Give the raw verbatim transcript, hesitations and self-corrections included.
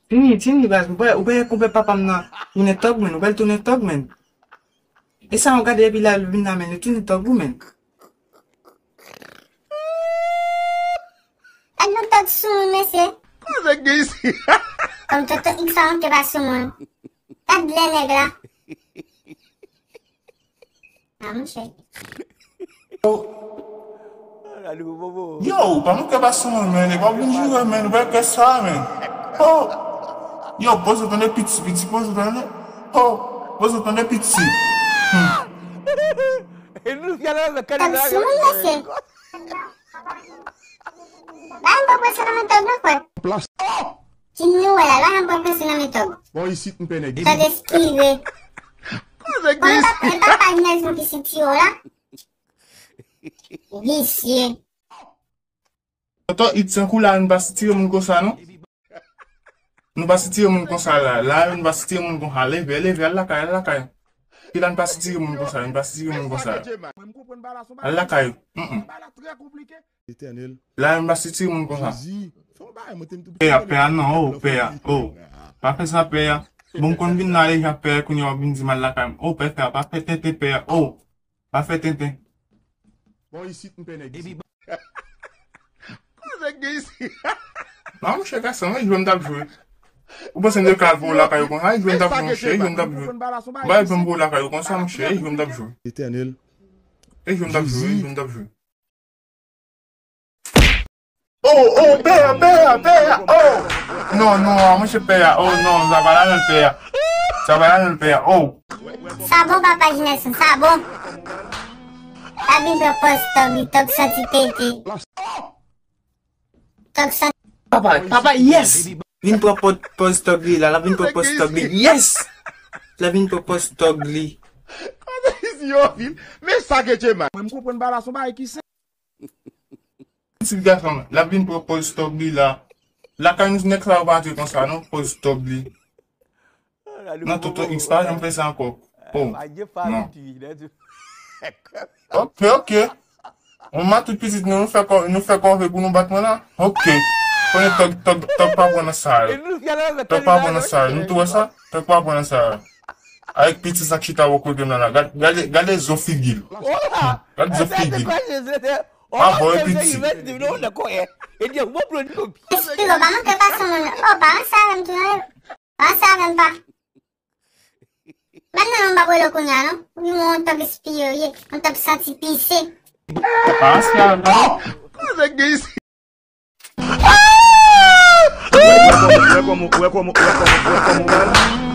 Tini, Tini, baz, ou pa, ou pa, ou pa papa m nan tounen tòg, men, ou pa tounen tòg, men. E sa, ou gade epi la, vin la, men, li tounen tòg ou, men. Gad yon tòg sou moun, mesye. Kòman nèg gen isi? Kòm tonton X pa manke pa sou moun. Gad lè nèg la. Ah, monchè. Yo, pa manke pa sou moun, men. E pa vin joure, men. Ou pa kè sa, men. Oh. Yo, poze tande piti, piti, poze tande. Oh, poze tande piti. Hmm. Tòg sou moun, mesye. Ba m pran pwese nan men tòg nan, frè. Plas. Ki nou wè la, ba m pran pwese nan men tòg. Bon, isit, m pè nèg. Tòg eskive. Konnen pa, e pa pa nèg nou ki siti yo la. Visye. Tonton X, tankou la, nou pa sitire moun konsa, non? Nou pa sitire moun konsa la. La, nou pa sitire moun konsa. Leve, leve, al lakay, al lakay. Ki la, nou pa sitire moun konsa, nou pa sitire moun konsa. Al lakay. Mm, mm. Etènèl. La, nou pa sitire moun konsa. Jezi. Fè yon bagay, mwen te m tou pè a, pè a, non, oh, pè a, oh. Pa fè sa, pè a. Bon, m konn vin la deja, pè a, kounye a w ap vin di m al lakay m. Oh, pè, pè a, pa fè tenten, pè a, oh. Pa fè tenten. Bon, isit, m pè nèg isi. Konnen gen isi. Non, monchè, gason, e jwe m t ap jwe. Ou panse m te ka voye w lakay ou konsa? E jwe m t ap jwe, monchè, e jwe m t ap jwe. Ou pa janm voye w lakay ou konsa, monchè, e jwe m t ap jwe. Etènèl. E jwe m t ap jwe, e jwe m t ap jwe. Oh, oh, pè a, pè a, pè a, oh. Non, non, monchè, pè a, oh, non, sa pa la menm, pè a. Sa pa la menm, pè a, oh. Sa bon, papa Jineson, sa bon. L ap vin pran pòz tòg li, tòg santi tete. Tòg santi. Papa, papa, yes! Vin pran pò-, pòz tòg li la, l ap vin pran pòz tòg li, yes! L ap vin pran pòz tòg li. Kòman isi yo vin? Men sa ke Djemal. Mwen, m konprann bagay la, se yon bagay ki senp. Pitit gason, l ap vin pran pòz tòg li la. Lakay nou nèg sa yo pa antre konsa non, pòz tòg li. Non, tonton X pa janm fè sa ankò. Oh, non. Ok, ok. On matout pitit nou, nou fè kò, nou fè kòve pou nou bat mwen la. Ok. Konnen tòg, tòg, tòg pa pran nan sa yo. Tòg pa pran nan sa yo. Nou tou wè sa? Tòg pa pran nan sa yo. Avèk pitit sa k chita bò kote m nan la. Gad, gade, gade zo figi l. Gad zo figi l. Pa voye piti. Espiro, pa manke pa sou moun. Oh, pa ranse avè m tou non. Pa ranse avè m pa. Menm nan non m pa voye l kounye a non. Ou yon tòg espiye ou ye. Yon tòg santi pise. Pa ranse avè m pa. Konnen gen isi. Wè kòman, wè kòman, wè kòman, wè kòman, wè kòman.